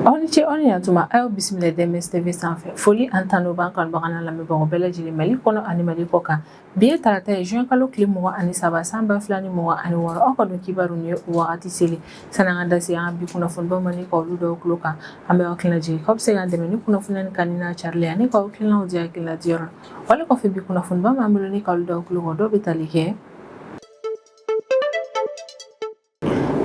Aw ni ce, aw ni yantuma. A y'aw bisimila DMS TV sanfɛ. Foli ani tanu b'an kanubagaw n'an lamɛnbagaw bɛɛ lajɛlen, Mali kɔnɔ ani Mali kɔ kan. Bi ye tarata ye, juin kalo tile 23, san 2026. Aw ka don kibaru ni ye o wagati seli. Sani an ka da se an ka bi kunnafonibaw ma ni ka olu dɔw tulo kan, an bɛ aw hakili lajigin k'aw bɛ se k'an dɛmɛ ni kunnafoniya nin kanuni n'a carili ani k'aw hakilinaw di hakilina diyɔrɔ la. Wale kɔfɛ, bi kunnafoniba b'an bolo ni ka olu dɔw tulo kan, dɔw bɛ tali kɛ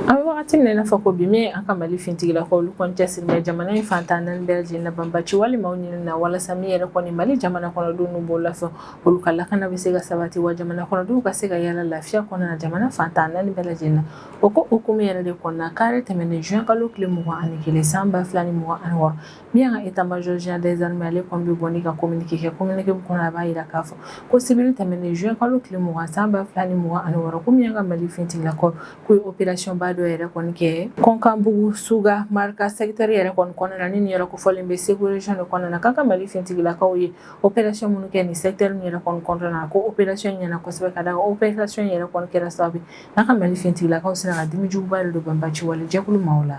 an bɛ wagati min na i n'a fɔ ko bi, min ye an ka Mali fintigilakaw, olu kɔni cɛsiri bɛ jamana in fan 14 bɛɛ lajɛlen na banbaci wale maaw ɲini na, walasa min yɛrɛ kɔni Mali jamana kɔnɔdenw n'u bololafɛnw, olu ka lakana bɛ se ka sabati, wa jamana kɔnɔdenw ka se ka yala lafiya kɔnɔna na jamana fan 14 bɛɛ lajɛlen na. O ko hukumu yɛrɛ de kɔnɔna, kari tɛmɛnen, juin kalo tile 21, san 2026, min y'an ka état major général des armées, ale kɔni bɛ bɔ ni ka communiqué kɛ. Communiqué min kɔnɔ, a b'a jira k'a fɔ ko sibiri tɛmɛnen, juin kalo tile 20, san 2026, ko min y'an ka Mali fintigilakaw, k'u ye opération ba dɔ yɛrɛ kɔni kɛ Kɔnkanbugu, Suga, Marika secteur yɛrɛ kɔni kɔnɔna na, ni nin yɔrɔ kofɔlen bɛ Segu région de kɔnɔna na. K'an ka Mali fintigilakaw ye opération minnu kɛ nin secteur min yɛrɛ kɔni kɔnɔna na, ko opération ɲɛna kosɛbɛ, ka d'a kan opération yɛrɛ kɔni kɛra sababu ye n'an ka Mali fintigilakaw sera ka dimi juguba de don banbaci wale jɛkulu maaw la.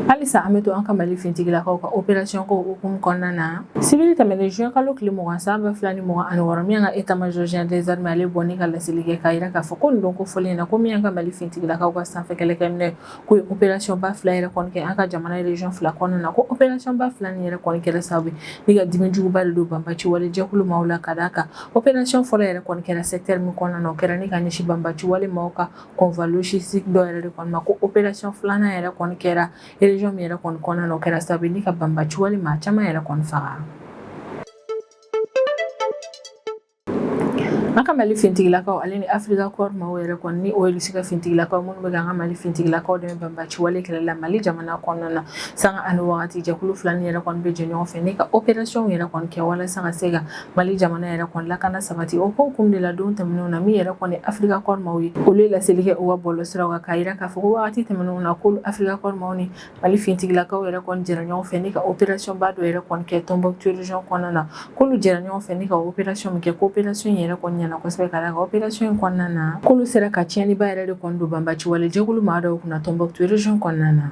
Halisa an bɛ to an ka Mali fintigilakaw ka opération ko hukumu kɔnɔna na. Sibiri tɛmɛnen, juin kalo tile 20, san 2026, min y'an ka état major général des armées, ale bɔ ni ka laseli kɛ k'a jira k'a fɔ ko nin don kofɔlen in na, ko min y'an ka Mali fintigilakaw ka sanfɛ kɛlɛkɛminɛ, k'u ye opération ba fila yɛrɛ kɔni kɛ an ka jamana région fila kɔnɔna na. Ko opération ba fila nin yɛrɛ kɔni kɛra sababu ye ni ka dimi juguba de don banbaci wale jɛkulu maaw la, ka d'a kan opération fɔlɔ yɛrɛ kɔni kɛra secteur min kɔnɔna na, o kɛra ni ka ɲɛsin banbaci wale maaw ka convoi logistique dɔ yɛrɛ de kɔni ma. Ko opération filanan yɛrɛ kɔni kɛra région min yɛrɛ kɔni kɔnɔna na, o kɛra sababu ye ni ka banbaci wale maa caman yɛrɛ kɔni faga. An ka Mali fintigilakaw ale ni Africa Corps maaw yɛrɛ kɔni, ni o ye Rusi ka fintigilakaw minnu bɛ k'an ka Mali fintigilakaw dɛmɛ banbaci wale kɛlɛ la Mali jamana kɔnɔna na, sanga ani wagati, jɛkulu fila nin yɛrɛ kɔni bɛ jɛ ɲɔgɔn fɛ ni ka opération yɛrɛ kɔni kɛ walasa ka se ka Mali jamana yɛrɛ kɔni lakana sabati. O ko hukumu de la, don tɛmɛnenw na, min yɛrɛ kɔni Africa Corps maaw ye, olu ye laseli kɛ u ka bɔlɔlɔsiraw kan k'a jira k'a fɔ ko wagati tɛmɛnenw na, ko Africa Corps maaw ni Mali fintigilakaw yɛrɛ kɔni jɛra ɲɔgɔn fɛ ni ka opération ba dɔ yɛrɛ kɔni kɛ Tombouctou région kɔnɔna na. K'olu jɛra ɲɔgɔn fɛ ni ka opération min kɛ, ko opération in yɛrɛ kɔni ɲɛna kosɛbɛ, ka d'a kan opération in kɔnɔna na, k'olu sera ka tiɲɛniba yɛrɛ de kɔni don banbaci wale jɛkulu maa dɔw kunna Tombouctou région kɔnɔna na.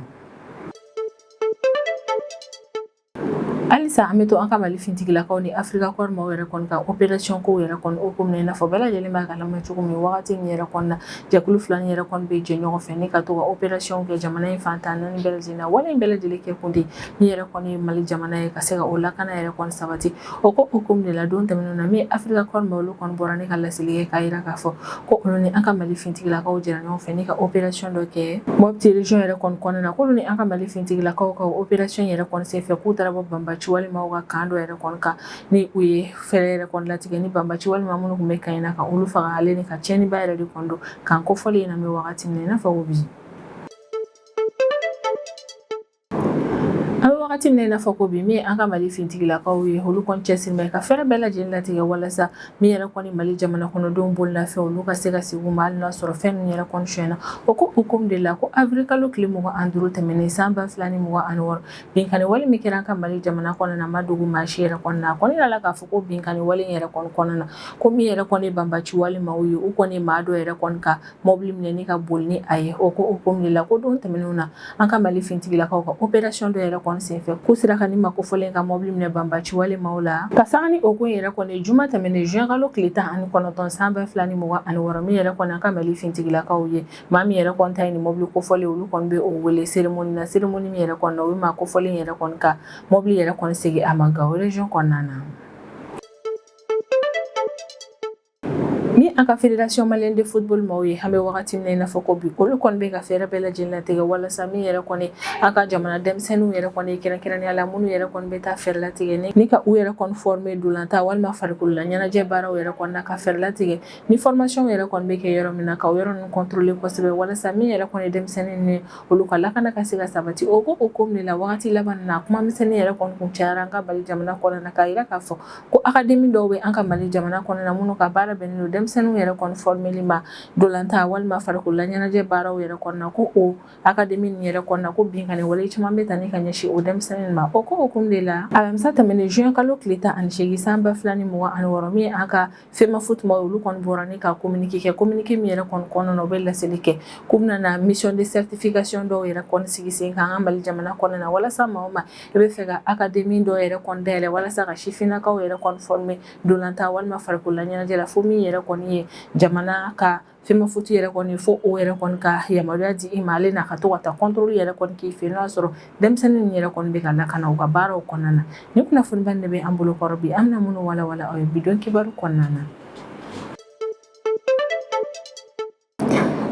Halisa an bɛ to an ka Mali fintigilakaw ni Africa Corps maaw yɛrɛ kɔni ka opération kow yɛrɛ kɔni hukumu na. I n'a fɔ bɛɛ lajɛlen b'a kalama cogo min, wagati min yɛrɛ kɔni na, jɛkulu fila nin yɛrɛ kɔni bɛ jɛ ɲɔgɔn fɛ ni ka to ka opération kɛ jamana in fan 14 bɛɛ lajɛlen na. Wale in bɛɛ lajɛlen kɛ kun de min yɛrɛ kɔni ye Mali jamana ye ka se ka o lakana yɛrɛ kɔni sabati. O ko hukumu de la, don tɛmɛnenw na, min ye Africa Corps maaw, olu kɔni bɔra ni ka laseli kɛ k'a jira k'a fɔ ko olu ni an ka Mali fintigilakaw jɛra ɲɔgɔn fɛ ni ka opération dɔ kɛ Mopti région yɛrɛ kɔni kɔnɔna na. K'olu ni an ka Mali fintigilakaw ka opération yɛrɛ kɔni senfɛ, k'u taara bɔ banbaci wale maaw ka camp dɔ yɛrɛ kɔni kan, ni u ye fɛɛrɛ yɛrɛ kɔni latigɛ ni banbaci wale maa minnu tun bɛ camp in na, ka olu faga, ale ni ka tiɲɛniba yɛrɛ de kɔni don camp kofɔlen in na, an bɛ wagati min na i n'a fɔ ko bi. An bɛ wagati min na i n'a fɔ ko bi, min ye an ka Mali fintigilakaw ye, olu kɔni cɛsiri bɛ ka fɛɛrɛ bɛɛ lajɛlen latigɛ walasa min yɛrɛ kɔni Mali jamana kɔnɔdenw bololafɛn, olu ka se ka segin u ma, hali n'a sɔrɔ fɛn ninnu yɛrɛ kɔni sonyɛna. O ko hukumu de la, ko avril kalo tile 25 tɛmɛnen, san 2026, binkanni wale min kɛra an ka Mali jamana kɔnɔna na, ma dogo maa si yɛrɛ kɔni na. A kɔni yirala k'a fɔ ko binkanni wale in yɛrɛ kɔni kɔnɔna na, ko min yɛrɛ kɔni banbaci wale maaw ye, u kɔni maa dɔ yɛrɛ kɔni ka mɔbili minɛ ni ka boli ni a ye. O ko hukumu de la, ko don tɛmɛnenw na, an ka Mali fintigilakaw ka opération dɔ yɛrɛ kɔni senfɛ, k'u sera ka ni maa kofɔlen ka mɔbili minɛ banbaci wale maaw la. Ka sanga ni o ko in yɛrɛ kɔni, juma tɛmɛnen, juin kalo tile 19, san 2026, min yɛrɛ kɔni an ka Mali fintigilakaw ye, maa min yɛrɛ kɔni ta ye nin mɔbili kofɔlen, olu kɔni bɛ o wele cérémonie na, cérémonie min yɛrɛ kɔni na, o bɛ maa kofɔlen yɛrɛ kɔni ka mɔbili yɛrɛ kɔni segin a ma Gao région kɔnɔna na. Ni an ka Fédération malienne de football maaw ye, an bɛ wagati min na i n'a fɔ ko bi, olu kɔni bɛ ka fɛɛrɛ bɛɛ lajɛlen latigɛ walasa min yɛrɛ kɔni an ka jamana denmisɛnninw yɛrɛ kɔni, kɛrɛnkɛrɛnnenya la minnu yɛrɛ kɔni bɛ taa fɛɛrɛ latigɛ ni ka u yɛrɛ kɔni former ntolantan walima farikolola ɲɛnajɛ baaraw yɛrɛ kɔni na, ka fɛɛrɛ latigɛ ni formation yɛrɛ kɔni bɛ kɛ yɔrɔ min na, ka o yɔrɔ ninnu contrôler kosɛbɛ, walasa min yɛrɛ kɔni denmisɛnnin ninnu, olu ka lakana ka se ka sabati. O ko hukumu de la, wagati laban na, kuma misɛnnin yɛrɛ kɔni kun cayara an ka Mali jamana kɔnɔna na, k'a jira k'a fɔ ko académie dɔw bɛ an ka Mali jamana kɔnɔna na minnu ka baara bɛnnen don denmisɛnninw yɛrɛ kɔni fɔrmeli ma ntolantan walima farikolola ɲɛnajɛ baaraw yɛrɛ kɔnɔna, ko o akademi nin yɛrɛ kɔnɔna, ko binkanni wale caman bɛ ta ni ka ɲɛsin o denmisɛnnin ma. O ko hukumu de la, alamisa tɛmɛnen juin kalo tile 18 san 2026, min ye an ka FEMAFOOT ma, olu kɔni bɔra ni ka communiqué kɛ. Communiqué min yɛrɛ kɔni kɔnɔna na, u bɛ laseli kɛ k'u bɛna na mission de certification dɔw yɛrɛ kɔni sigi sen kan an ka Mali jamana kɔnɔna na, walasa maa o maa i bɛ fɛ ka akademi dɔw yɛrɛ kɔni dayɛlɛ walasa ka sifinnakaw yɛrɛ kɔni former ntolantan walima farikolola ɲɛnajɛ la, fo min yɛrɛ kɔni ye jamana ka FEMAFOOT yɛrɛ kɔni, fo o yɛrɛ kɔni ka yamaruya di i ma, ale n'a ka to ka taa contrôle yɛrɛ kɔni k'i fɛ, n'o y'a sɔrɔ denmisɛnnin yɛrɛ kɔni bɛ ka lakana u ka baaraw kɔnɔna na. Ni kunnafoniba de bɛ an bolo kɔrɔ bi, an bɛna minnu walawala aw ye bi don kibaru kɔnɔna na.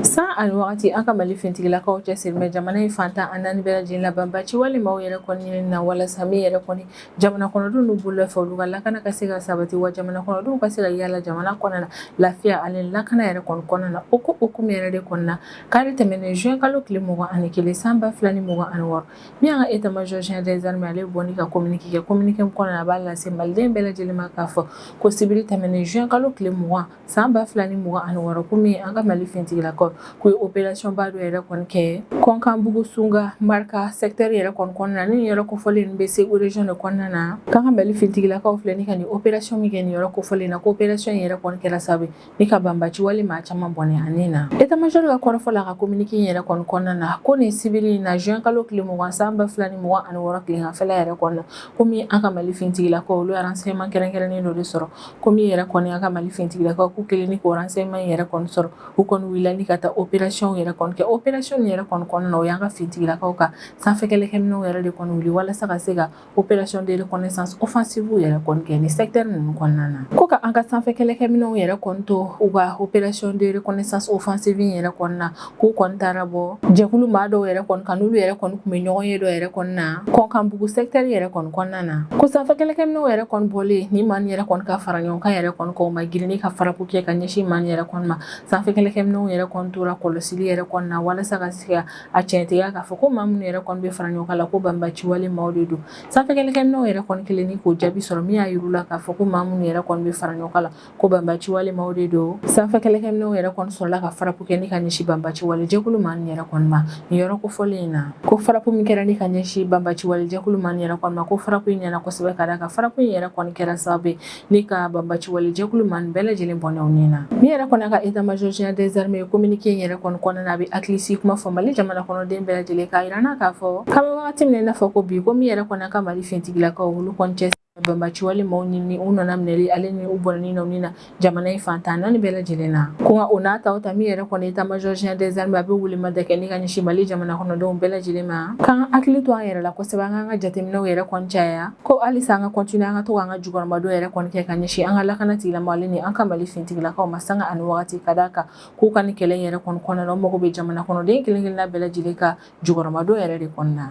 San ani wagati, an ka Mali finitigilakaw cɛsiri bɛ jamana in fan 14 bɛɛ lajɛlen la banbaci wale maaw yɛrɛ kɔni ɲinini na, walasa min yɛrɛ kɔni jamana kɔnɔdenw n'u bolofɛn, olu ka lakana ka se ka sabati, wa jamana kɔnɔdenw ka se ka yaala jamana kɔnɔna na lafiya ani lakana yɛrɛ kɔni kɔnɔna na. O ko hukumu yɛrɛ de kɔnɔna, kari tɛmɛnen juin kalo tile 21 san 2026, min y'an ka état major général des armées, ale bɔ ni ka communiqué kɛ. Communiqué kɔnɔna, a b'a lase maliden bɛɛ lajɛlen ma k'a fɔ ko sibiri tɛmɛnen juin kalo tile 20 san 2026, ko min an ka Mali finitigilakaw, k'u ye opération ba dɔ yɛrɛ kɔni kɛ Kɔnkanbugu Sunga Marka secteur yɛrɛ kɔni kɔnɔna na. Ni yɔrɔ kofɔlen bɛ Segu région de kɔnɔna na, k'an ka Mali finitigilakaw filɛ ni ka nin opération min kɛ nin yɔrɔ kofɔlen na, ko opération in yɛrɛ kɔni kɛra sababu ni ka banbaci wale maa caman bɔnɛ a ni na. État major ka kɔrɔfɔ la, ka communiqué in yɛrɛ kɔni kɔnɔna na, ko nin sibiri in na, juin kalo tile 20 san 2026 tileganfɛla yɛrɛ kɔnɔna, ko min an ka Mali finitigilakaw, olu ye renseignement kɛrɛnkɛrɛnnen dɔ de sɔrɔ. Ko min yɛrɛ kɔni an ka Mali finitigilakaw, k'u kelen ni k'o renseignement yɛrɛ kɔni sɔrɔ, u kɔni wulila ni ka taa opération yɛrɛ kɔni kɛ. Opération yɛrɛ kɔni kɔnɔna na, o y'an ka finitigilakaw ka sanfɛ kɛlɛkɛminɛnw yɛrɛ de kɔni wuli walasa ka se ka opération de reconnaissance offensive yɛrɛ kɔni kɛ ni secteur ninnu kɔnɔna na. Ko ka an ka sanfɛ kɛlɛkɛminɛnw yɛrɛ kɔni to u ka opération de reconnaissance offensive yɛrɛ kɔni na, k'u kɔni taara bɔ jɛkulu maa dɔw yɛrɛ kɔni kan, n'olu yɛrɛ kɔni tun bɛ ɲɔgɔn ye dɔ yɛrɛ kɔni na Kɔnkanbugu secteur yɛrɛ kɔni kɔnɔna na. Ko sanfɛ kɛlɛkɛminɛnw yɛrɛ kɔni bɔlen ni maa yɛrɛ kɔni ka fara ɲɔgɔn kan yɛrɛ kɔni kɔ, u ma girin ka frappe kɛ ka ɲɛsin maa yɛrɛ kɔni ma. Sanfɛ kɛlɛkɛminɛnw yɛrɛ kɔni tora kɔlɔsili yɛrɛ kɔni na walasa ka se ka a tiɲɛtigiya k'a fɔ ko maa minnu yɛrɛ kɔni bɛ fara ɲɔgɔn kan la, ko banbaci wale maaw de don. Sanfɛ kɛlɛkɛminɛnw yɛrɛ kɔni kelen ni k'o jaabi sɔrɔ min y'a yir'u la k'a fɔ ko maa minnu yɛrɛ kɔni bɛ fara ɲɔgɔn kan la, ko banbaci wale maaw de don. Sanfɛ kɛlɛkɛminɛnw yɛrɛ kɔni sɔrɔla ka frappe kɛ ni ka ɲɛsin banbaci wale jɛkulu maa yɛrɛ kɔni ma nin yɔrɔ kofɔlen in na. Ko frappe min kɛra ni ka ɲɛsin banbaci wale jɛkulu maa yɛrɛ kɔni ma, ko frappe in ɲɛna kosɛbɛ, ka d'a kan frappe in yɛrɛ kɔni kɛra sababu ye ni ka banbaci wale jɛkulu maa bɛɛ lajɛlen bɔnɛ u ni na. Min yɛrɛ kɔni ka état major général des armées, communiqué in yɛrɛ kɔni kɔnɔna na, a bɛ hakilisi kuma fɔ Mali jamana kɔnɔden bɛɛ lajɛlen, k'a yira n'a k'a fɔ k'an bɛ wagati min na i n'a fɔ ko bi, ko min yɛrɛ kɔni ka Mali finitigilakaw, olu kɔni cɛ banbaci wale maaw ɲini u nana minɛli ale ni u bɔnɛni na ni na jamana in fan 14 bɛɛ lajɛlen na. Ko nka o n'a ta o ta, min yɛrɛ kɔni état major général des armées, a bɛ welemada kɛ ni ka ɲɛsin Mali jamana kɔnɔdenw bɛɛ lajɛlen ma, k'an hakili to an yɛrɛ la kosɛbɛ, an k'an ka jateminɛw yɛrɛ kɔni caya, ko halisa an ka continuer, an ka to k'an ka jukɔrɔmadon yɛrɛ kɔni kɛ ka ɲɛsin an ka lakana tigilamɔgɔw ale ni an ka Mali finitigilakaw ma sanga ani wagati, ka d'a kan k'u ka nin kɛlɛ in yɛrɛ kɔni kɔnɔna na, u mago bɛ jamana kɔnɔden kelen kelenna bɛɛ lajɛlen ka jukɔrɔmadon yɛrɛ de kɔnɔna.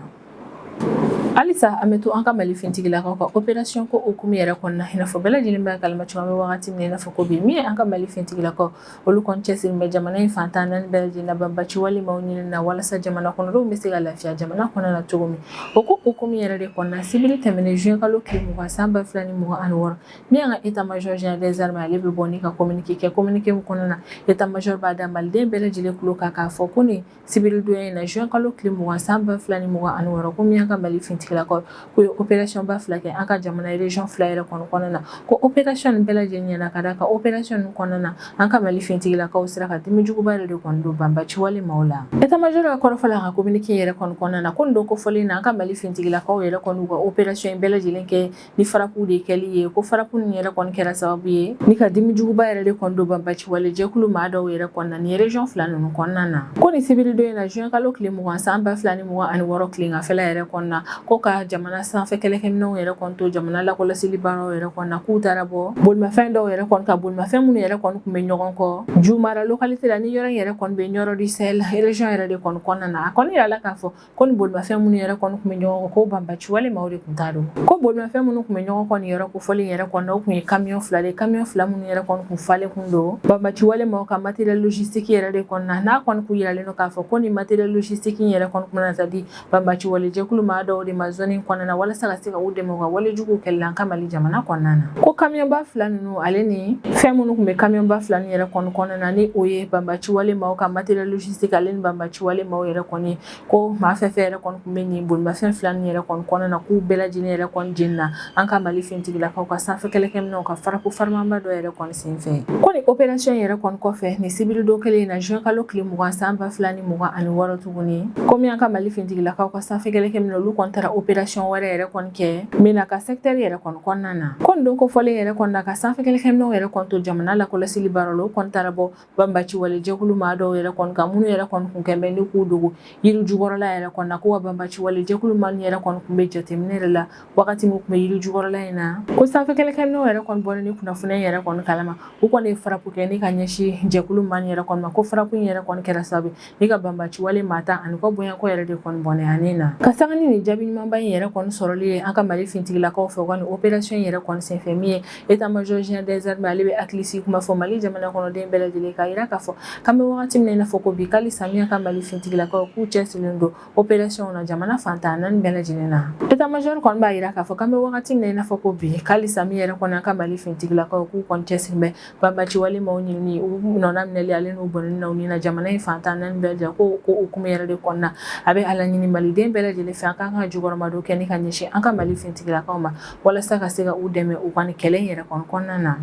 Halisa an bɛ to an ka Mali finitigilakaw ka opération ko hukumu yɛrɛ kɔnɔna, i n'a fɔ bɛɛ lajɛlen b'a kalama cogo min, wagati min na i n'a fɔ ko bi, min ye an ka Mali finitigilakaw, olu kɔni cɛsiri bɛ jamana in fan 14 bɛɛ lajɛlen na banbaci wale maaw ɲini na, walasa jamana kɔnɔdenw bɛ se ka lafiya jamana kɔnɔna na cogo min. O ko hukumu yɛrɛ de kɔnɔna, sibiri tɛmɛnen juin kalo tile 20 san 2026, min y'an ka état major général des armées, ale bɛ bɔ ni ka communiqué kɛ. Communiqué min kɔnɔna na, état major b'a da maliden bɛɛ lajɛlen tulo kan k'a fɔ ko nin sibiri don in na, juin kalo tile 20 san 2026, ko min y'an ka Mali finitigilakaw, k'u ye opération ba fila kɛ an ka jamana région fila yɛrɛ kɔni kɔnɔna na, ko opération nin bɛɛ lajɛlen ɲɛna, ka d'a kan opération nin kɔnɔna na, an ka Mali finitigilakaw sera ka dimi juguba yɛrɛ de kɔni don banbaci wale maaw la. État major ka kɔrɔfɔ la, ka communiqué yɛrɛ kɔni kɔnɔna na, ko nin don kofɔlen na, an ka Mali finitigilakaw yɛrɛ kɔni u ka opération in bɛɛ lajɛlen kɛ ni frappe de kɛli ye, ko frappe nin yɛrɛ kɔni kɛra sababu ye ni ka dimi juguba yɛrɛ de kɔni don banbaci wale jɛkulu maa dɔw yɛrɛ kɔnɔna na nin région fila ninnu kɔnɔna na. Ko nin sibiri don in na, juin kalo tile 20 san 2026 tileganfɛla yɛrɛ kɔnɔna, ko ka jamana sanfɛ kɛlɛkɛminɛnw yɛrɛ kɔni to jamana lakɔlɔsili baaraw yɛrɛ kɔnɔna, k'u taara bɔ bolimafɛn dɔw yɛrɛ kɔni ka bolimafɛn minnu yɛrɛ kɔni tun bɛ ɲɔgɔn kɔ Jumara localité la, ni yɔrɔ in yɛrɛ kɔni bɛ Nioro du Sahel région yɛrɛ de kɔni kɔnɔna na. A kɔni yirala k'a fɔ ko ni bolimafɛn minnu yɛrɛ kɔni tun bɛ ɲɔgɔn kɔ, ko banbaci wale maaw de tun t'a dɔn. Ko bolimafɛn minnu tun bɛ ɲɔgɔn kɔ nin yɔrɔ kofɔlen yɛrɛ kɔnɔ, o tun ye camion fila de, camion fila minnu yɛrɛ kɔni tun falen kun don banbaci wale maaw ka matériel logistique yɛrɛ de kɔnɔna. N'a kɔni kun yiralen don k'a fɔ ko nin matériel logistique in yɛrɛ kɔni tun bɛna taa di banbaci wale jɛkulu maa dɔw de ma. ma zone in kɔnɔna na walasa ka se ka u dɛmɛ u ka walejuguw kɛlɛ la an ka Mali jamana kɔnɔna na. Ko kamiyɔnba fila ninnu ale ni fɛn minnu tun bɛ kamiyɔnba fila ninnu yɛrɛ kɔni kɔnɔna na, ni o ye banbaciwale maaw ka matériel logistique ale ni banbaciwale maaw yɛrɛ kɔni, ko maa fɛn fɛn yɛrɛ kɔni tun bɛ nin bolimafɛn fila ninnu yɛrɛ kɔni kɔnɔna na, k'u bɛɛ lajɛlen yɛrɛ kɔni jenina an ka Mali finitigilakaw ka sanfɛ kɛlɛkɛminɛnw ka frappe farimanba dɔ yɛrɛ kɔni senfɛ. Ko nin opération yɛrɛ kɔni kɔfɛ, nin sibiridon kelen in na, juin kalo tile 20 san 2026 tuguni, komi an ka Mali finitigilakaw ka sanfɛ kɛlɛkɛminɛn olu kɔni taara opération wɛrɛ yɛrɛ kɔni kɛ Menaka secteur yɛrɛ kɔni kɔnɔna na. Ko nin don kofɔlen yɛrɛ kɔni na, ka sanfɛ kɛlɛkɛminɛnw yɛrɛ kɔni to jamana lakɔlɔsili baara la, o kɔni taara bɔ banbaci wale jɛkulu maa dɔw yɛrɛ kɔni kan, minnu yɛrɛ kɔni kun kɛn bɛ ni k'u dogo yiri jukɔrɔla yɛrɛ kɔni na. Ko wa banbaci wale jɛkulu maa ninnu yɛrɛ kɔni kun bɛ jateminɛ yɛrɛ la wagati min kun bɛ yiri jukɔrɔla in na. Ko sanfɛ kɛlɛkɛminɛnw yɛrɛ kɔni bɔlen ni kunnafoniya yɛrɛ kɔni kalama, u kɔni ye frappe kɛ ni ka ɲɛsin jɛkulu maa ninnu yɛrɛ kɔni ma. Ko frappe in yɛrɛ kɔni kɛra sababu ni ka banbaci wale maa 10 ani kɔ bɔɲɔgɔnko yɛrɛ de kɔni bɔnɛ ani na. Ka sanga ni nin jaabi ɲumanba in yɛrɛ kɔni sɔrɔli ye an ka Mali finitigilakaw fɛ u ka nin opération in yɛrɛ kɔni senfɛ, min ye état major général des armées, ale bɛ hakilisigi kuma fɔ Mali jamana kɔnɔden bɛɛ lajɛlen k'a jira k'a fɔ k'an bɛ wagati min na i n'a fɔ ko bi, k'ali samiya ka Mali finitigilakaw k'u cɛsirilen don opération na jamana fan 14 bɛɛ lajɛlen na. État major kɔni b'a jira k'a fɔ k'an bɛ wagati min na i n'a fɔ ko bi, k'ali samiya yɛrɛ kɔni an ka Mali finitigilakaw k'u kɔni cɛsirilen bɛ banbaci wale maaw ɲinini, u nɔna minɛli ale n'u bɔnɛni na u ni na jamana in fan 14 bɛɛ lajɛlen. Ko o hukumu yɛrɛ de kɔnɔna, a bɛ a laɲini maliden bɛɛ lajɛlen fɛ, an k'an ka jukɔrɔmadon kɛ ni ka ɲɛsin an ka Mali finitigilakaw ma walasa ka se ka u dɛmɛ u ka nin kɛlɛ in yɛrɛ kɔni kɔnɔna na.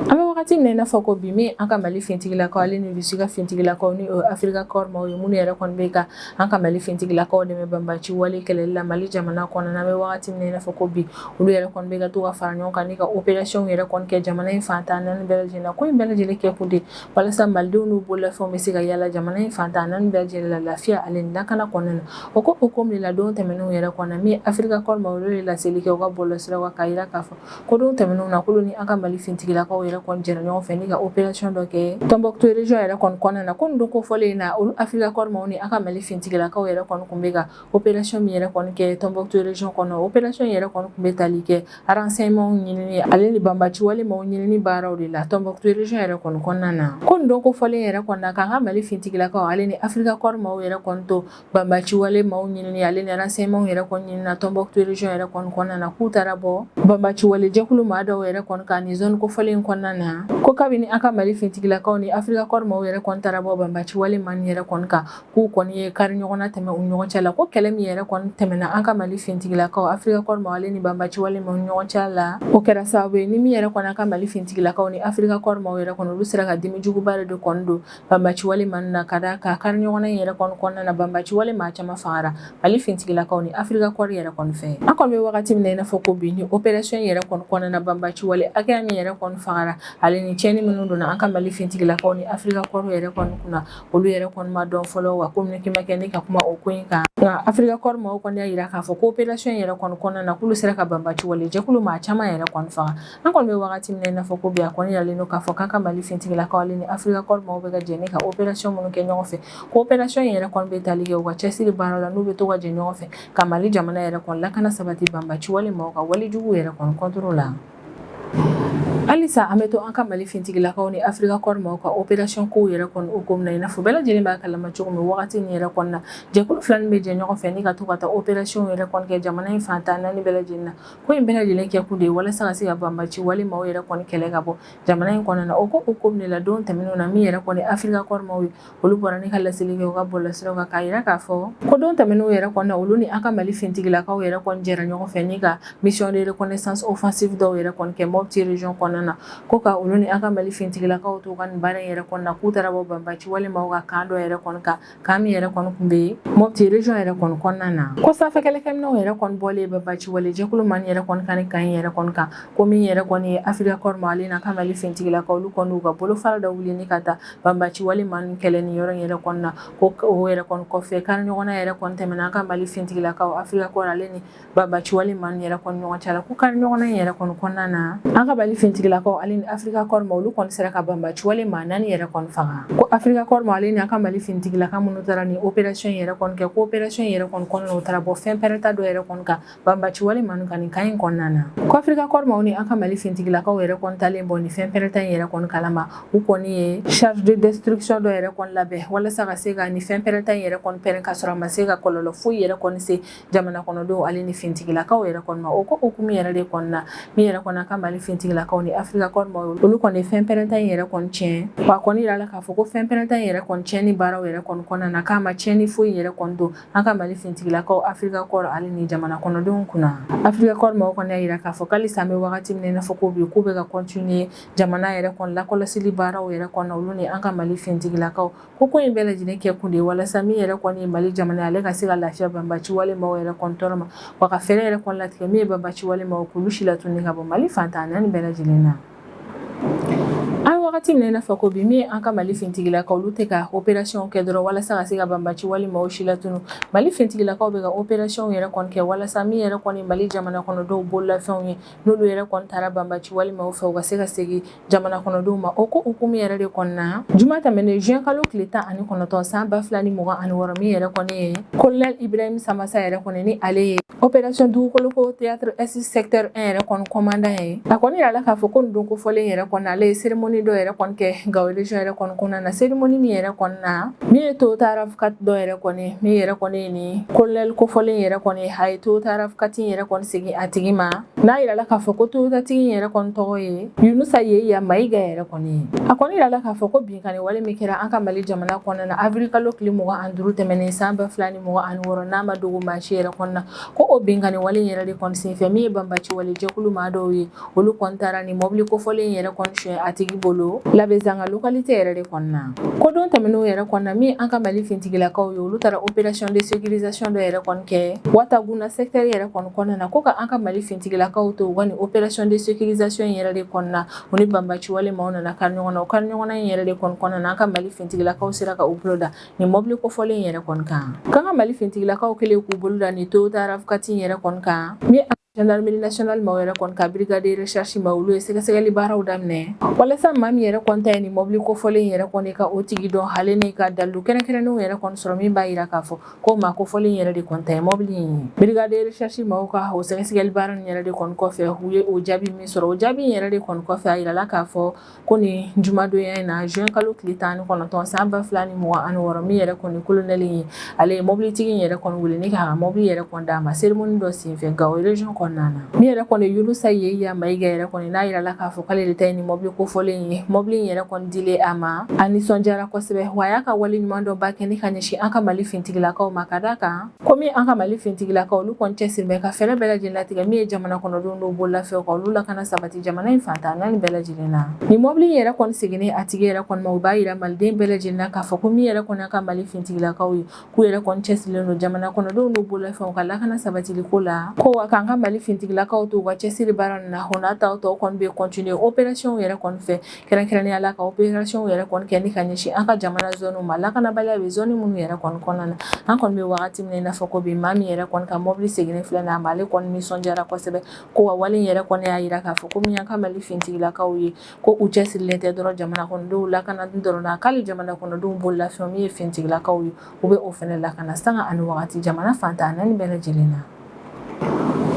An bɛ wagati min na i n'a fɔ ko bi, min an ka Mali finitigilakaw ale ni Rusi ka finitigilakaw, ni o ye Africa Corps maaw ye, minnu yɛrɛ kɔni bɛ ka an ka Mali finitigilakaw dɛmɛ banbaci wale kɛlɛli la Mali jamana kɔnɔna na, an bɛ wagati min na i n'a fɔ ko bi, olu yɛrɛ kɔni bɛ ka to ka fara ɲɔgɔn kan ni ka opération yɛrɛ kɔni kɛ jamana in fan 14 bɛɛ lajɛlen na. Ko in bɛɛ lajɛlen kɛ kun de walasa malidenw n'u bololafɛnw bɛ se ka yala jamana in fan 14 bɛɛ lajɛlen la lafiya ale ni lakana kɔnɔna na. O ko hukumu de la, don tɛmɛnenw yɛrɛ kɔnɔ, min Africa Corps maaw, olu ye laseli kɛ u ka bɔlɔlɔsiraw kan k'a jira k'a fɔ ko don tɛmɛnenw na, k'olu ni an ka Mali finitigilakaw yɛrɛ kɔni jɛra ɲɔgɔn fɛ ni ka opération dɔ kɛ Tombouctou région yɛrɛ kɔni kɔnɔna na. Ko nin don kofɔlen in na, olu Africa Corps maaw ni an ka Mali finitigilakaw yɛrɛ kɔni kun bɛ ka opération min yɛrɛ kɔni kɛ Tombouctou région kɔnɔ, opération yɛrɛ kɔni kun bɛ tali kɛ renseignement ɲinini ale ni banbaci wale maaw ɲinini baaraw de la Tombouctou région yɛrɛ kɔni kɔnɔna na. Ko nin don kofɔlen yɛrɛ kɔni na, k'an ka Mali finitigilakaw ale ni Africa Corps maaw yɛrɛ kɔni to banbaci wale maaw ɲinini ale ni renseignement yɛrɛ kɔni ɲinina Tombouctou région yɛrɛ kɔni kɔnɔna na, k'u taara bɔ banbaci wale jɛkulu maa dɔw yɛrɛ kɔni kan nin zone kofɔlen kɔnɔna na. Ko kabini an ka Mali finitigilakaw ni Africa Corps maaw yɛrɛ kɔni taara bɔ banbaci wale maa yɛrɛ kɔni kan, k'u kɔni ye kari ɲɔgɔnna tɛmɛ u ɲɔgɔn cɛ la. Ko kɛlɛ min yɛrɛ kɔni tɛmɛna an ka Mali finitigilakaw, Africa Corps maaw ale ni banbaci wale maaw ɲɔgɔn cɛ la, o kɛra sababu ye ni min yɛrɛ kɔni an ka Mali finitigilakaw ni Africa Corps maaw yɛrɛ kɔni, olu sera ka dimi juguba de kɔni don banbaci wale maa na, ka da ka kari ɲɔgɔnna in yɛrɛ kɔni kɔnɔna na, banbaci wale maa caman fagara Mali finitigilakaw ni Africa Corps yɛrɛ kɔni fɛ. An kɔni bɛ wagati min na i n'a fɔ ko bi, ni opération yɛrɛ kɔni kɔnɔna na, banbaci wale hakɛya min yɛrɛ kɔni fagara ale ni tiɲɛni minnu donna an ka Mali finitigilakaw ni Africa Corps yɛrɛ kɔni kunna, olu yɛrɛ kɔni ma dɔn fɔlɔ, wa communiqué ma kɛ ni ka kuma o ko in kan. Nka Africa Corps maaw kɔni y'a jira k'a fɔ ko opération yɛrɛ kɔni kɔnɔna na, k'olu sera ka banbaci wale jɛkulu maa caman yɛrɛ kɔni faga. An kɔni bɛ wagati min na i n'a fɔ ko bi, a kɔni yiralen don k'a fɔ k'an ka Mali finitigilakaw ale ni Africa Corps maaw bɛ ka jɛ ni ka opération minnu kɛ ɲɔgɔn fɛ, ko opération in yɛrɛ kɔni bɛ tali kɛ u ka cɛsiri baara la, n'u bɛ to ka jɛ ɲɔgɔn fɛ ka Mali jamana yɛrɛ kɔni lakana sabati banbaci wale maaw ka walejugu yɛrɛ kɔni contre la. Halisa an bɛ to an ka Mali finitigilakaw ni Africa Corps maaw ka opération kow yɛrɛ kɔni hukumu na. I n'a fɔ bɛɛ lajɛlen b'a kalama cogo min, wagati nin yɛrɛ kɔni na, jɛkulu fila nin bɛ jɛ ɲɔgɔn fɛ ni ka to ka taa opération yɛrɛ kɔni kɛ jamana in fan 14 bɛɛ lajɛlen na. Ko in bɛɛ lajɛlen kɛ kun de ye walasa ka se ka banbaci wale maaw yɛrɛ kɔni kɛlɛ ka bɔ jamana in kɔnɔna na. O ko hukumu de la, don tɛmɛnenw na, min yɛrɛ kɔni Africa Corps maaw ye, olu bɔra ni ka laseli kɛ u ka bɔlɔlɔsiraw kan k'a jira k'a fɔ ko don tɛmɛnenw yɛrɛ kɔni na, olu ni an ka Mali finitigilakaw yɛrɛ kɔni jɛra ɲɔgɔn fɛ ni ka mission de reconnaissance offensive dɔw yɛrɛ kɔni kɛ Mopti région kɔnɔna na. Ko ka olu ni an ka Mali finitigilakaw to ka nin baara in yɛrɛ kɔni na, k'u taara bɔ banbaci wale maaw ka camp dɔ yɛrɛ kɔni kan, camp min yɛrɛ kɔni kun bɛ Mopti région yɛrɛ kɔni kɔnɔna na. Ko sanfɛ kɛlɛkɛminɛnw yɛrɛ kɔni bɔlen banbaci wale jɛkulu maa yɛrɛ kɔni kan ni camp in yɛrɛ kɔni kan, ko min yɛrɛ kɔni ye Africa Corps maaw ale n'a ka Mali finitigilakaw, olu kɔni y'u ka bolofara dɔ wuli ni ka taa banbaci wale maa ninnu kɛlɛ nin yɔrɔ in yɛrɛ kɔni na. Ko o yɛrɛ kɔni kɔfɛ, kari ɲɔgɔnna yɛrɛ kɔni tɛmɛna an ka Mali finitigilakaw, Africa Corps ale ni banbaci wale maa ninnu yɛrɛ kɔni ɲɔgɔn cɛ la. Ko kari ɲɔgɔnna in yɛrɛ kɔni kɔnɔna na, an ka Mali finitigilakaw fintigilakaw ale ni Africa Corps ma, olu kɔni sera ka banbaciwale maa 4 yɛrɛ kɔni faga. Ko Africa Corps ma ale ni an ka Mali fintigilaka minnu taara ni opération yɛrɛ kɔni kɛ, ko opération yɛrɛ kɔni kɔnɔna, u taara bɔ fɛn pɛrɛnta dɔ yɛrɛ kɔni kan banbaciwale maa kan nin camp in kɔnɔna na. Ko Africa Corps maaw ni an ka Mali fintigilakaw yɛrɛ kɔni talen bɔ nin fɛn pɛrɛnta in yɛrɛ kɔni kalama, u kɔni ye charge de destruction dɔ yɛrɛ kɔni labɛn walasa ka se ka nin fɛn pɛrɛnta in yɛrɛ kɔni pɛrɛn, ka sɔrɔ a ma se ka kɔlɔlɔ foyi yɛrɛ kɔni se jamana kɔnɔdenw ale ni fintigilakaw yɛrɛ kɔni ma. O ko hukumu yɛrɛ de kɔnɔna, min yɛrɛ kɔni an ka Mali fintigilakaw ni Africa Corps maaw, olu kɔni fɛn pɛrɛnta in yɛrɛ kɔni tiɲɛ. Wa a kɔni yirala k'a fɔ ko fɛn pɛrɛnta in yɛrɛ kɔni tiɲɛni baaraw yɛrɛ kɔni kɔnɔna na, k'a ma tiɲɛni foyi yɛrɛ kɔni don an ka Mali fintigilakaw, Africa Corps ale ni jamana kɔnɔdenw kunna. Africa Corps maaw kɔni y'a yira k'a fɔ k'alisa an bɛ wagati min na i n'a fɔ ko bi, k'u bɛ ka continuer jamana yɛrɛ kɔni lakɔlɔsili baaraw yɛrɛ kɔnɔ, olu ni an ka Mali fintigilakaw. Ko in bɛɛ lajɛlen kɛ kun de ye walasa min yɛrɛ kɔni ye Mali jamana ale ka se ka lafiya banbaci wale maaw yɛrɛ kɔni tɔɔrɔ ma, wa ka fɛɛrɛ yɛrɛ kɔni latigɛ min ye banbaci wale maaw k'olu si latunu ka bɔ Mali fan 14 bɛɛ lajɛlen na. An wagati min na i n'a fɔ ko bi, min ye an ka Mali fintigilakaw, olu tɛ ka opération kɛ dɔrɔn walasa ka se ka banbaci wale maaw si latunu. Mali fintigilakaw bɛ ka opération yɛrɛ kɔni kɛ walasa min yɛrɛ kɔni Mali jamana kɔnɔdenw bololafɛnw ye, n'olu yɛrɛ kɔni taara banbaci wale maaw fɛ, u ka se ka segin jamana kɔnɔdenw ma. O ko hukumu yɛrɛ de kɔnɔna, juma tɛmɛnen, juin kalo tile 19 san 2026, min yɛrɛ kɔni ye colonel Ibrahim Samassa yɛrɛ kɔni, ni ale ye opération dugukoloko théâtre est secteur 1 yɛrɛ kɔni commandant ye, a kɔni yirala k'a fɔ ko nin don kofɔlen yɛrɛ kɔni, ale ye cérémonie dɔ yɛrɛ kɔni kɛ Gao région yɛrɛ kɔni kɔnɔna na. Cérémonie min yɛrɛ kɔni na, min ye Toyota RAV4 dɔ yɛrɛ kɔni, min yɛrɛ kɔni ni colonel kofɔlen yɛrɛ kɔni, a ye Toyota RAV4 yɛrɛ kɔni segin a tigi ma. N'a yirala k'a fɔ ko Toyota tigi yɛrɛ kɔni tɔgɔ ye Yunusa Yeya Mayiga yɛrɛ kɔni ye. A kɔni yirala k'a fɔ ko binkanni wale min kɛra an ka Mali jamana kɔnɔna na avril kalo tile 25 tɛmɛnen san 2026, n'a ma dogo maa si yɛrɛ kɔnɔna, ko o binkanni wale yɛrɛ de kɔni senfɛ, min ye banbaci wale jɛkulu maa dɔw ye, olu kɔni taara ni mɔbili kofɔlen yɛrɛ kɔni suɲɛ a tigi bolo Labezanga localité yɛrɛ de kɔnɔna. Ko don tɛmɛnenw yɛrɛ kɔnɔna, min an ka Mali fintigilakaw ye, olu taara opération de sécurisation dɔ yɛrɛ kɔni kɛ Wataguna secteur yɛrɛ kɔni kɔnɔna na. Ko ka an ka Mali fintigilakaw to u ka nin opération de sécurisation yɛrɛ de kɔnɔna, u ni banbaci wale maaw nana kari ɲɔgɔn na. O kari ɲɔgɔnna in yɛrɛ de kɔni kɔnɔna na, an ka Mali fintigilakaw sera ka u bolo da nin mɔbili kofɔlen yɛrɛ kɔni kan. K'an ka Mali fintigilakaw kɛlen k'u bolo da nin Toyota RAV4 yɛrɛ kɔni kan, min gendarmerie nationale maaw yɛrɛ kɔni ka brigade de recherche ma, olu ye sɛgɛsɛgɛli baaraw daminɛ walasa maa min yɛrɛ kɔni ta ye nin mɔbili kofɔlen yɛrɛ kɔni, ka o tigi dɔn, ale ni ka dalilu kɛrɛnkɛrɛnnenw yɛrɛ kɔni sɔrɔ min b'a yira k'a fɔ ko maa kofɔlen yɛrɛ de kɔni ta ye mɔbili in ye. Brigade de recherche maaw ka o sɛgɛsɛgɛli baara nin yɛrɛ de kɔni kɔfɛ, u ye o jaabi min sɔrɔ, o jaabi in yɛrɛ de kɔni kɔfɛ, a yirala k'a fɔ ko nin jumadonya in na, juin kalo tile 19 san 2026, min yɛrɛ kɔni colonel ye, ale ye mobilitigi in yɛrɛ kɔni wele ni k'a ka mobili yɛrɛ kɔni d'a ma cérémonie dɔ senfɛ Gao région kɔnɔna na. Min yɛrɛ kɔni Yunusa Yeya Mayiga yɛrɛ kɔni, n'a yirala k'a fɔ k'ale de ta ye nin mobili kofɔlen ye, mobili in yɛrɛ kɔni dilen a ma, a nisɔndiyara kosɛbɛ, wa a y'a ka wale ɲuman dɔ ba kɛ ni ka ɲɛsin an ka Mali fintigilakaw ma, ka d'a kan komi an ka Mali fintigilakaw, olu kɔni cɛsiri bɛ ka fɛɛrɛ bɛɛ lajɛlen latigɛ min ye jamana kɔnɔdenw dɔw bololafɛnw ka olu lakana sabati jamana in fan 14 bɛɛ lajɛlen na. Nin mɔbili in yɛrɛ kɔni seginnen a tigi yɛrɛ kɔni ma, o b'a yira maliden bɛɛ lajɛlen na k'a fɔ ko min yɛrɛ kɔni ka Mali fintigilakaw ye, k'u yɛrɛ kɔni cɛsirilen don jamana kɔnɔdenw n'u bololafɛnw ka lakana sabatili ko la. Ko wa k'an ka Mali fintigilakaw to u ka cɛsiri baara nin na, o n'a ta tɔw kɔni bɛ continuer opération yɛrɛ kɔni fɛ, kɛrɛnkɛrɛnnenya la ka opération yɛrɛ kɔni kɛ ni ka ɲɛsin an ka jamana zone ma, lakanabaliya bɛ zone minnu yɛrɛ kɔni kɔnɔna na. An kɔni bɛ wagati min na i n'a fɔ ko bi, maa min yɛrɛ kɔni ka mɔbili seginnen filɛ nin ye a ma, ale kɔni nisɔndiyara kosɛbɛ. Ko wa wale in yɛrɛ kɔni y'a yira k'a fɔ ko min y'an ka Mali fintigilakaw ye, ko u cɛsirilen tɛ dɔrɔn jamana kɔnɔdenw lakana dɔrɔn na, k'ale jamana kɔnɔdenw bololafɛnw, min ye fintigilakaw ye, u bɛ o fɛnɛ lakana sanga ani wagati jamana fan 14 bɛɛ lajɛlen na.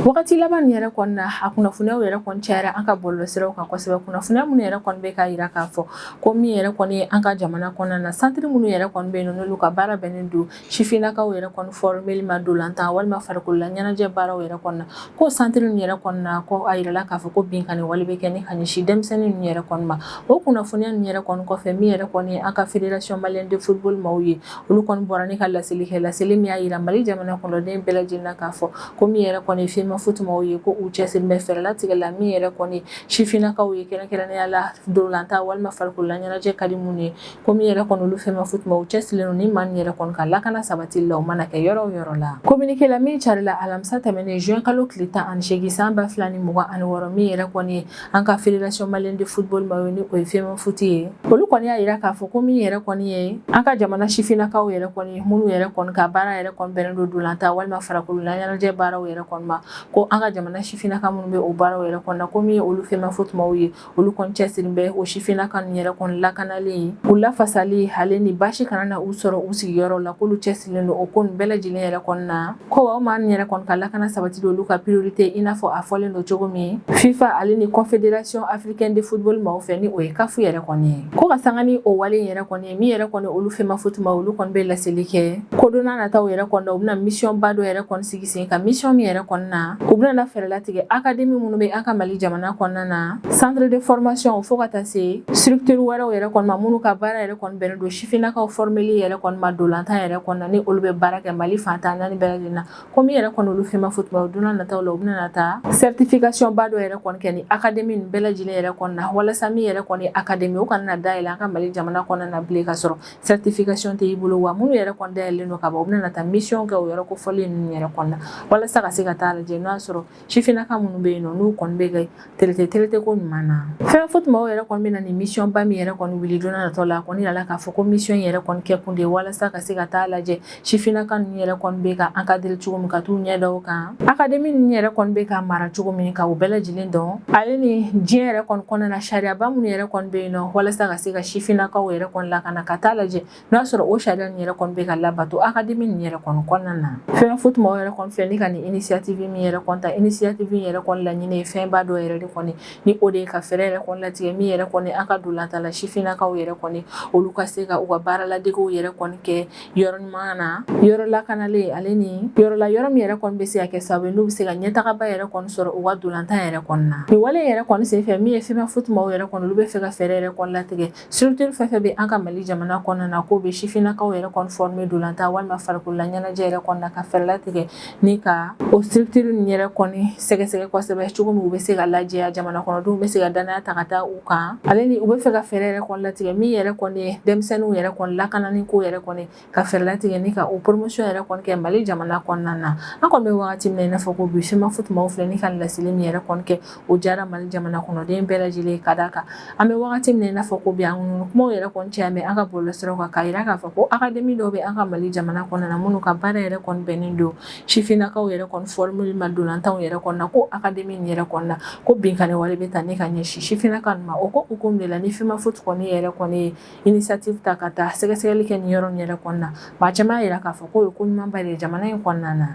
Wagati laban nin yɛrɛ kɔni na, a kunnafoniyaw yɛrɛ kɔni cayara an ka bɔlɔlɔsiraw kan kosɛbɛ. Kunnafoniya minnu yɛrɛ kɔni bɛ k'a yira k'a fɔ ko min yɛrɛ kɔni ye an ka jamana kɔnɔna na, santiri minnu yɛrɛ kɔni bɛ yen nɔ, n'olu ka baara bɛnnen don sifinnakaw yɛrɛ kɔni fɔrɔmeli ma dolantan walima farikolola ɲɛnajɛ baaraw yɛrɛ kɔni na, ko santiri ninnu yɛrɛ kɔni na, ko a yirala k'a fɔ ko binkanni wale bɛ kɛ ni ka ɲɛsin denmisɛnnin ninnu yɛrɛ kɔni ma. O kunnafoniya ninnu yɛrɛ kɔni kɔfɛ, min yɛrɛ kɔni ye an ka Fédération malienne de football maaw ye, olu kɔni bɔra ni ka laseli kɛ, laseli min y'a yira Mali jamana kɔnɔden bɛɛ lajɛlen na k'a fɔ ko min yɛrɛ kɔni ye FEMAFOOT maaw ye, ko u cɛsiri bɛ fɛɛrɛ latigɛ la min yɛrɛ kɔni sifinnakaw ye, kɛrɛnkɛrɛnnenya la dolantan walima farikolola ɲɛnajɛ ka di minnu ye, ko min yɛrɛ kɔni olu FEMAFOOT maaw cɛsirilen don ni maa nin yɛrɛ kɔni ka lakana sabatili la, o mana kɛ yɔrɔ o yɔrɔ la. Communiqué la min carila alamisa tɛmɛnen, juin kalo tile 18 san 2026, min yɛrɛ kɔni ye an ka Fédération malienne de football maaw ye, ni o ye FEMAFOOT ye, olu kɔni y'a yira k'a fɔ ko min yɛrɛ kɔni ye an ka jamana sifinnakaw yɛrɛ kɔni, minnu yɛrɛ kɔni ka baara yɛrɛ kɔni bɛnnen don dolantan walima farikolola ɲɛnajɛ baaraw yɛrɛ kɔni ma. Ko an ka jamana sifinnaka minnu bɛ o baaraw yɛrɛ kɔnɔna, ko min ye olu FEMAFOOT maaw ye, olu kɔni cɛsirilen bɛ o sifinnaka ninnu yɛrɛ kɔni lakanali, u lafasali, ale ni baasi kana na u sɔrɔ u sigiyɔrɔ la, k'olu cɛsirilen don o ko nin bɛɛ lajɛlen yɛrɛ kɔni na. Ko wa o maa ninnu yɛrɛ kɔni ka lakana sabatili, olu ka priorité, i n'a fɔ a fɔlen don cogo min FIFA ale ni Confédération africaine de football maaw fɛ, ni o ye CAF yɛrɛ kɔni ye. Ko ka sanga ni o wale yɛrɛ kɔni ye, min yɛrɛ kɔni olu FEMAFOOT maaw, olu kɔni bɛ laseli kɛ ko don n'a nataw yɛrɛ kɔni na, u bɛna mission ba dɔ yɛrɛ kɔni sigi sen kan, mission min yɛrɛ kɔni na, u bɛna na fɛɛrɛ latigɛ académie minnu bɛ an ka Mali jamana kɔnɔna na, centre de formation, fo ka taa se structure wɛrɛw yɛrɛ kɔni ma, minnu ka baara yɛrɛ kɔni bɛnnen don sifinnakaw formeli yɛrɛ kɔni ma dolantan yɛrɛ kɔni na, ni olu bɛ baara kɛ Mali fan 14 bɛɛ lajɛlen na. Ko min yɛrɛ kɔni olu FEMAFOOT maaw, don n'a nataw la, u bɛna na taa certification ba dɔ yɛrɛ kɔni kɛ ni académie nin bɛɛ lajɛlen yɛrɛ kɔni na, walasa min yɛrɛ kɔni académie, o kana na dayɛlɛ an ka Mali jamana kɔnɔna na bilen ka sɔrɔ certification tɛ i bolo. Wa minnu yɛrɛ kɔni dayɛlɛlen don ka ban, u bɛna na taa mission kɛ o yɔrɔ kofɔlen ninnu yɛrɛ kɔni na, walasa ka se ka taa lajɛ n'o y'a sɔrɔ sifinnaka minnu bɛ yen nɔ, n'u kɔni bɛ kɛ traité traité ko ɲuman na. FEMAFOOT maaw yɛrɛ kɔni bɛ na nin mission ba min yɛrɛ kɔni wuli don n'a natɔ la, a kɔni yirala k'a fɔ ko mission yɛrɛ kɔni kɛ kun de ye walasa ka se ka taa lajɛ sifinnaka ninnu yɛrɛ kɔni bɛ ka encadrer cogo min, ka t'u ɲɛ da o kan, académie ninnu yɛrɛ kɔni bɛ ka mara cogo min, ka u bɛɛ lajɛlen dɔn, ale ni diɲɛ yɛrɛ kɔni kɔnɔna na, sariyaba minnu yɛrɛ kɔni bɛ yen nɔ walasa ka se ka sifinnakaw yɛrɛ kɔni lakana, ka taa lajɛ n'o y'a sɔrɔ o sariya nin yɛrɛ kɔni bɛ ka labato académie nin yɛrɛ kɔni kɔnɔna na. FEMAFOOT maaw yɛrɛ kɔni filɛ ni ka nin initiative min yɛrɛ kɔni ta, initiative in yɛrɛ kɔni laɲini ye fɛnba dɔ yɛrɛ de kɔni, ni o de ye ka fɛɛrɛ yɛrɛ kɔni latigɛ min yɛrɛ kɔni an ka dolantala sifinnakaw yɛrɛ kɔni, olu ka se ka u ka baara ladegew yɛrɛ kɔni kɛ yɔrɔ ɲuman na, yɔrɔ lakanalen, ale ni yɔrɔ la, yɔrɔ min yɛrɛ kɔni bɛ se ka kɛ sababu ye n'u bɛ se ka ɲɛtagaba yɛrɛ kɔni sɔrɔ u ka dolantan yɛrɛ kɔni na. Nin wale yɛrɛ kɔni senfɛ, min ye FEMAFOOT maaw yɛrɛ kɔni, olu bɛ fɛ ka fɛɛrɛ yɛrɛ kɔni latigɛ structure fɛn fɛn bɛ an ka Mali jamana kɔnɔna na k'o bɛ sifinnakaw yɛrɛ kɔni former dolantan walima farikolola ɲɛnajɛ yɛrɛ kɔni na, ka fɛɛrɛ latigɛ ni ka o structure nin yɛrɛ kɔni sɛgɛsɛgɛ kosɛbɛ, cogo min u bɛ se ka lajɛya, jamana kɔnɔdenw bɛ se ka danaya ta ka taa u kan. Ale ni u bɛ fɛ ka fɛɛrɛ yɛrɛ kɔni latigɛ min yɛrɛ kɔni ye denmisɛnninw yɛrɛ kɔni lakanani ko yɛrɛ kɔni, ka fɛɛrɛ latigɛ ni ka o promotion yɛrɛ kɔni kɛ Mali jamana kɔnɔna na. An kɔni bɛ wagati min na i n'a fɔ ko bi, FEMAFOOT maaw filɛ ni ka laseli min yɛrɛ kɔni kɛ, o diyara Mali jamana kɔnɔden bɛɛ lajɛlen, ka d'a kan an bɛ wagati min na i n'a fɔ ko bi, an kumaw yɛrɛ kɔni caya bɛ an ka bɔlɔlɔsiraw kan k'a jira k'a fɔ ko académie dɔw bɛ an ka Mali jamana kɔnɔna na, minnu ka baara yɛrɛ kɔni bɛnnen don sifinnakaw yɛrɛ kɔni formeli ma dolantanw yɛrɛ kɔni na, ko académie nin yɛrɛ kɔni na, ko binkanni wale bɛ ta ni ka ɲɛsin sifinnaka ninnu ma. O ko hukumu de la ni FEMAFOOT kɔni yɛrɛ kɔni ye initiative ta ka taa sɛgɛsɛgɛli kɛ nin yɔrɔ nin yɛrɛ kɔni na, maa caman y'a jira k'a fɔ k'o ye ko ɲumanba de ye jamana in kɔnɔna na.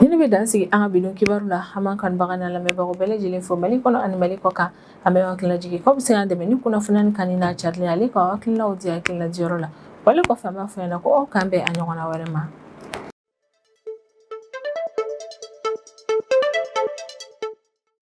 Nin bɛ dan sigi an ka bi don kibaru la. An b'an kanubaga n'a lamɛnbagaw bɛɛ lajɛlen fo Mali kɔnɔ ani Mali kɔ kan. An bɛ hakilina jigin k'aw bɛ se k'an dɛmɛ ni kunnafoniya kan n'a carilen, ale k'aw hakilinaw di hakilina diyɔrɔ la. Wale kɔfɛ, an b'a fɔ ɲɛna ko aw k'an bɛn a ɲɔgɔnna wɛrɛ ma.